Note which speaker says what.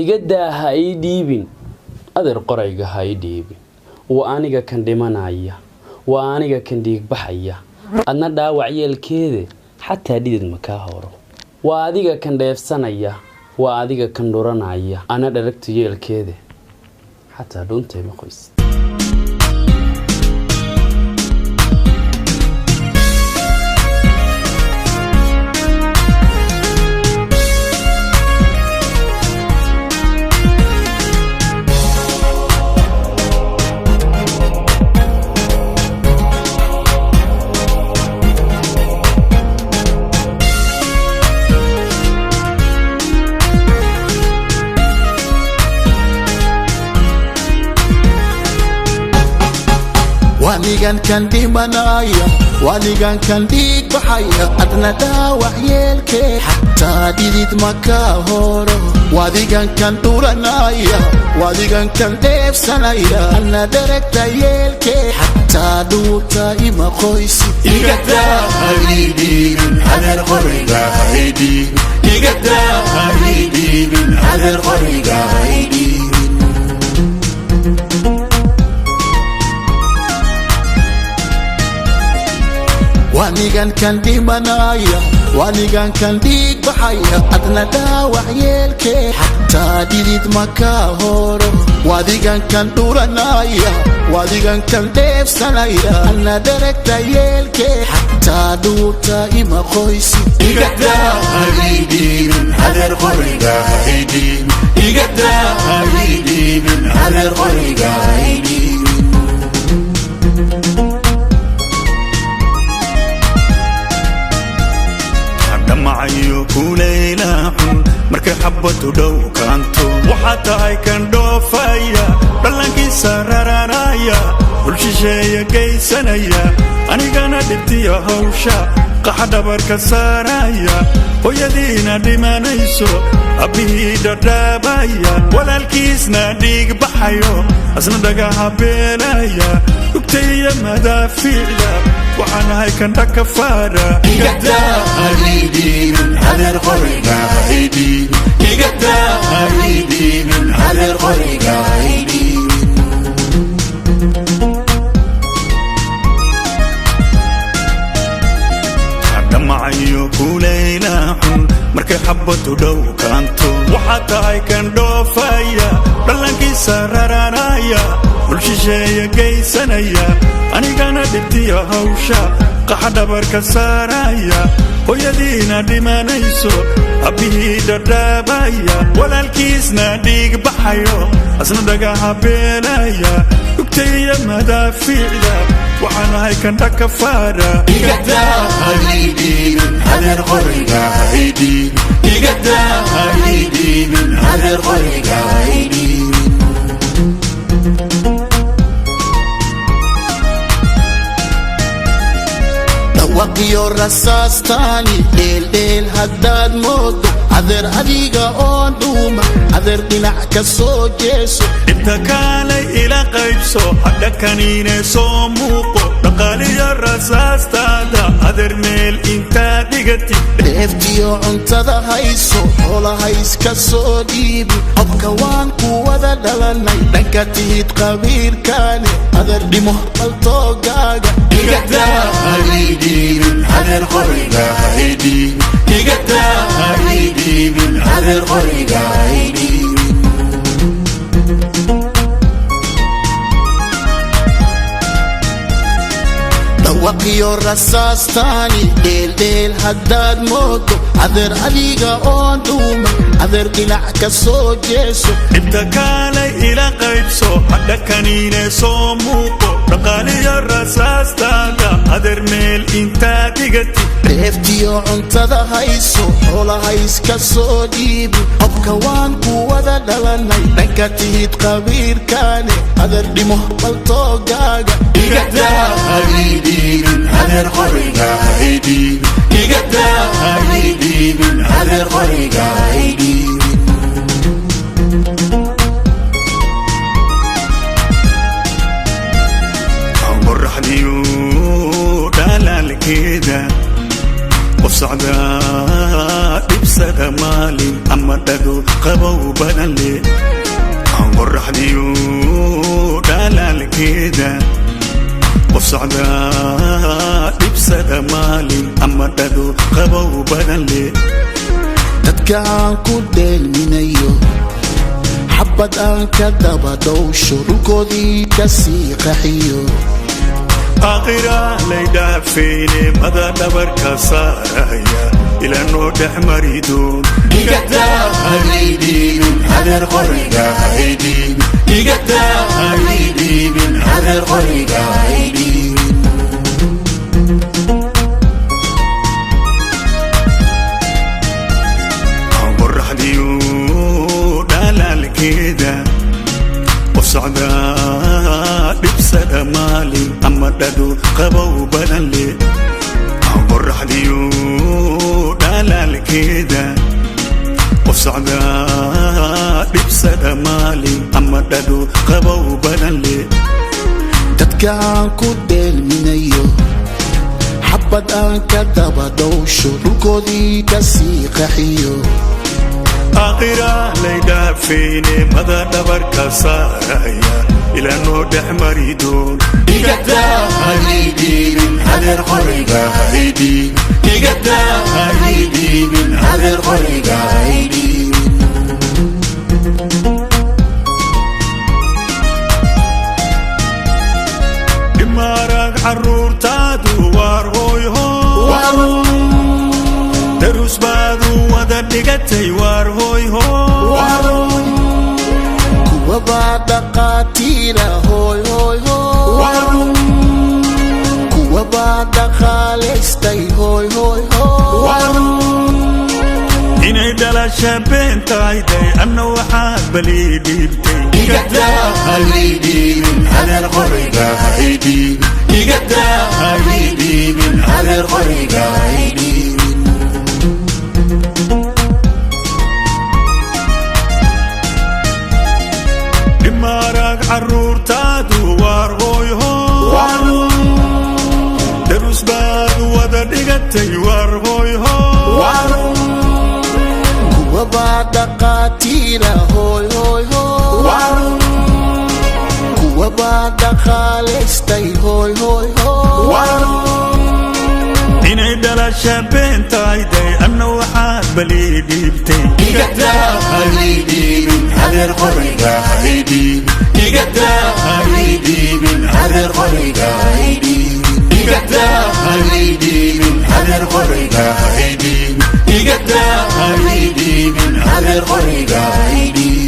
Speaker 1: Iga daa, ha ii dhiibin, adeer, qorayga ha ii dhiibin. Waa aniga kan dhimanaya, waa aniga kan dhiigbaxaya, adna dhaawac yeelkeede, xataa dhidid ma kaa horo. Waa adiga kan dheefsanaya, waa adiga kan dhuranaya, ana dharagta yeelkeede, xataa dhuuntay ma qoys.
Speaker 2: Wanigan kan dhimanaya, wanigan kan dhiig baxaya, adna dhaawac yeelkee, xataa dhidid ma kaa horo. Wadigan kan dhuranaya, wadigan kan dheefsanaya, adna dheragta yeelkee, xataa dhuuta ima qoysi.
Speaker 3: Igadaa ha ii dhiibin, adeer, qoriga ha ii dhiibin. Igadaa ha ii dhiibin, adeer, qoriga ha ii dhiibin.
Speaker 2: Wanigan kan dhimanaya, wanigan kan dhiig baxaya, adna dhaawac yeelkee, xataa dhidid ma kaa horo. Wadigan kan dhuranaya, wadigan kan dheefsanaya, adna dheragta yeelkee, xataa dhuuta ima qoysi.
Speaker 3: Igadaa ha ii dhiibin, adeer, qoriga ha ii dhiibin. Igadaa ha ii dhiibin, adeer, qoriga ha ii dhiibin. Dhamacayo kulayla xun markay xabadu dhow kaanto, waxaa tahay kan dhoofaya, dhallankiisa raranaya, hulshisheeya geysanaya, anigana dhibtiya hawsha qaxa dhabarka saaraya, hooyadiina dhimanayso, abbihii dhadhaabaya, walaalkiisna dhiig baxayo, asna dhagaha beelaya, dhugtaiyo madaafiicda, waxaan ahay kan dhakafaara.
Speaker 2: Igadaa ha ii dhiibin, adeer, qoriga ha ii dhiibin.
Speaker 3: Igadaa ha ii dhiibin, adeer, qoriga ha ii dhiibin.
Speaker 4: Dhamacayo kulayla xun markay xabadu dhow kaanto, waxaa tahay kan dhoofaya, dhallankiisa raranaya, hulshisheeya geysanaya, anigana dhibtiya hawsha qaxa dhabarka saaraya, hooyadiina dhimanayso, abbihii dhadhaabaya, walaalkiisna dhiig baxayo, asna dhagaha beelaya, dhugtaiyo madaafiicda, waxaan ahay kan dhakafaara.
Speaker 3: Igadaa ha ii dhiibin, adeer, qoriga ha ii dhiibin. Igadaa ha ii dhiibin, adeer, qoriga ha ii dhiibin.
Speaker 2: Dhawaqiyo rasaastaani dheeldheel haddaad moodo, adeer, adiga oon dhuuma, adeer, dhinac ka soo jeeso.
Speaker 4: Dhibta kaalay ila qaybso, hadhakaniine soo muuqo, dhaqaaliyo rasaastaada, adeer, meel intaad dhigatid.
Speaker 2: Dheeftiyo cuntada hayso, xoolaha iska soo dhiibi. Qobka waan ku wada dhalanay, dhanka tihid qabiilkaane, adeer, dhimo baltoogaaga.
Speaker 3: Igadaa ha ii dhiibin, adeer, qoriga ha ii dhiibin. Igadaa ha ii dhiibin, adeer, qoriga ha ii dhiibin.
Speaker 2: Dhawaqiyo rasaastaani dheeldheel haddaad moodo, adeer, adiga oon dhuuma, adeer, dhinac ka soo jeeso.
Speaker 4: Dhibta kaalay ila qaybso, hadhakaniine soo muuqo, dhaqaaliyo rasaastaada, adeer, meel intaad dhigatid.
Speaker 2: Dheeftiyo cuntada hayso, xoolaha iska soo dhiibi. Qobka waan ku wada dhalanay, dhanka tihid qabiilkaane, adeer, dhimo baltoogaaga.
Speaker 3: Igadaa ha ii dhiibin, adeer, qoriga ha ii dhiibin. Igadaa ha ii dhiibin, adeer, qoriga ha ii dhiibin.
Speaker 4: Qoraxdiyo dhalaalkeeda qof socdaa dhibsada maalin ama dhado qabow badan. leh, Qoraxdiyo dhalaalkeeda, Qof socdaa dhibsada maalin ama dhado qabow badan leh.
Speaker 2: Dadka aan ku dheelminayo, xabad aan ka daba dhowsho, dhulkoodii ka sii qaxiyo.
Speaker 4: Aakhira laydhaafayne, mada dhabarka saaraya ila noo dhex mari doon.
Speaker 3: Igadaa haydhiibin adeer, qoriga haydhiibin. Igadaa haydhiibin adeer, qoriga haydhiibin.
Speaker 4: Qoraxdiyo dhalaalkeeda, Qof socdaa dhibsada maalin ama dhado qabow badan leh. Qoraxdiyo dhalaalkeeda, Qof socdaa dhibsada maalin ama dhado qabow badan leh.
Speaker 2: Dadka aan ku dheelminayo, xabad aan ka daba dhowsho, dhulkoodii ka sii qaxiyo.
Speaker 4: Aakhira laydhaafayne, mada dhabarka saaraya ila noo dhex mari doon.
Speaker 3: Igadaa haydhiibin adeer, qoriga haydhiibin. Igadaa haydhiibin adeer, qoriga haydhiibin.
Speaker 4: Dhimaarag carruurtaadu waar hooyho, Darus baadu wada dhigatay, waar hooyho.
Speaker 2: Kuwabaa dhaqaatiira, hooy hooy hooy. Kuwabaa dhaqaalaystay, hooy hooy hooy.
Speaker 4: Inay dhalasha been tahayday, anna waxaad balii dhiibtay.
Speaker 3: Igadaa haydhiibin adeer, qoriga haydhiibin. Igadaa haydhiibin adeer, qoriga haydhiibin.
Speaker 4: Dhimaarag carruurtaadu waar hooyho, Darus baad wada dhigatay, waar hooyho.
Speaker 2: Kuwabaa dhaqaatiira, hooy hooy hooy. Kuwabaa dhaqaalaystay, hooy hooy hooy.
Speaker 4: Inay dhalasha been tahayday, anna waxaad balii dhiibtay.
Speaker 3: Igadaa haydhiibin adeer, qoriga haydhiibin. Igadaa haydhiibin adeer, qoriga haydhiibin. Igadaa haydhiibin adeer, qoriga haydhiibin. Igadaa haydhiibin adeer, qoriga haydhiibin.